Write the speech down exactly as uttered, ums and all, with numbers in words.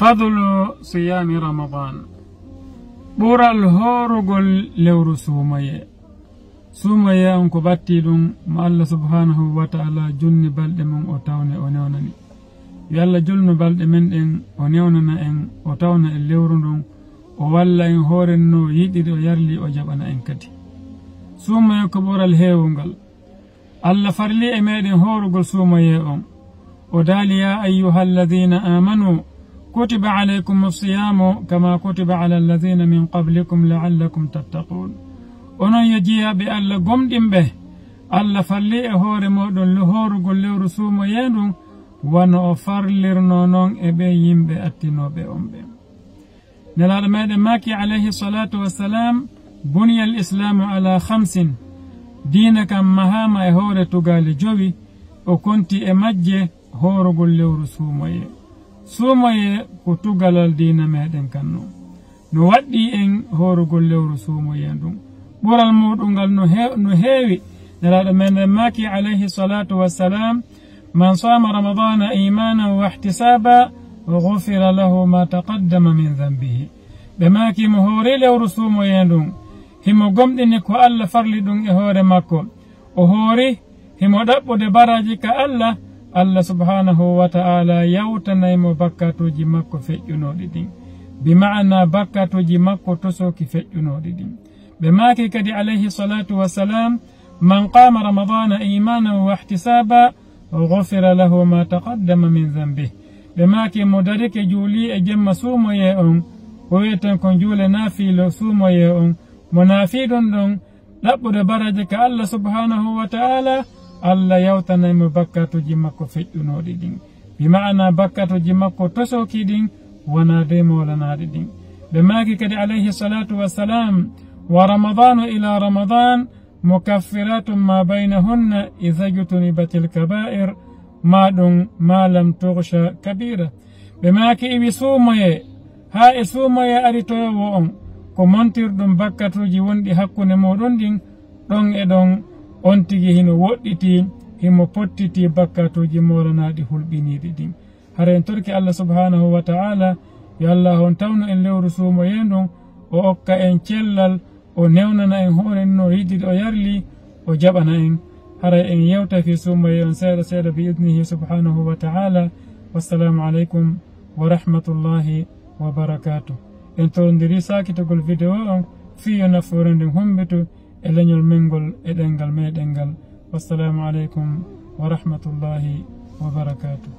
Fadlu siyaami Ramadan. Ɓural hoorugol lewru suumoye. Suumoye on ko ɓattii ɗum mo Allah subhanahu wa ta'ala junni balɗe mum o tawne o newnani. Yo Allah julnu balɗe men ɗen o newnana en o tawna en lewru ndun o walla en hooren no yiɗiri o yarli o jaɓana en kadi. Suumoye ko ɓural heewungal. Allah farli e meɗen hoorugol suumoye on. O daali, "Ya ayyuha alladhina amanu, kutiba alaykum siyamu kama kutiba ala alladhina min qablikum la'allakum tattaqun." Onon yo jiyaaɓe Allah gomɗinɓe, Allah farli e hoore moɗon lo hoorugol lewru suumoye ndun, wano o farlirno non e ɓen yimɓe attinooɓe on ɓen. Nelaaɗo meɗen maaki alayhi salatu wassalam, "Buniyal islamu ala khamsin." Diina kan mahama e hoore tugaale jowi, o konti e majje hoorugol lewru suumoye. Suumoye ko tugalal diina meɗen kan non. No waɗɗi en hoorugol lewru suumoye ndun. Ɓural muɗum ngal no he-, no heewi. Nelaaɗo meɗen maaki alayhi salatu wassalam, "Man sama Ramadana imanan wa ihtisaba, ghufira lahu ma taqaddama min dhanbihi." Ɓe maaki mo hoori lewru suumoye ndun, himo gomɗini ko Allah farli ɗum e hoore makko. O hoori, himo ɗaɓɓude baraji ka Allah, Allah subhanahu wa ta'ala yawtanay mo bakkatuji makko feƴƴunooɗi ɗin. Bi ma'ana bakkatuji makko tosoki feƴƴunooɗi ɗin. Ɓe maaki kadi alayhi salatu wassalam, "Man qama Ramadana imanan wa ihtisaba, ghufira lahu ma taqaddama min dhanbih." Ɓe maaki mo darike juuli e jemma suumoye on, o wi'eten kon juule naafiilo suumoye on, mo naafi ɗum ɗon, ɗaɓɓude baraji ka Allah subhanahu wa ta'ala, Allah yawtanay mo bakkatuji makko feƴƴunooɗi ɗin. Bi ma'ana bakkatuji makko tosoki ɗin, wonaa dey moolanaaɗi ɗin. Ɓe maaki kadi alayhi salatu wassalam, "Wa Ramadanu ila Ramadan, mukaffiratun ma baynahunna idha jtunibatil kaba'ir, ma ɗum ma lam tughsha kabira." Ɓe maaki iwi suumoye, haa e suumoye aritoyowo on, ko montirɗum bakkatuji wonɗi hakkunde muɗum ɗin, ɗon e ɗon, on tigi hino woɗɗiti, himo pottiti bakkatuji moolanaaɗi hulɓiniiɗi ɗin. Hara en torki Allah subhanahu wa ta'ala, yo Allah on tawnu en lewru suumoye ndun, o okka en cellal, o newnana en hoore no yiɗiri o yarli, o jaɓana en. Hara en yewta fi suumoye on seeɗa seeɗa bi idnihi subhanahu wa ta'ala. Wassalamu alaikum wa rahmatullahi wa barakatuh. En torondiri sakitogol video on, fii yo nafoore nden humbitu e leñol men ngol e ɗengal meɗen ngal. Wassalamu alaikum wa rahmatullahi wa barakatuh.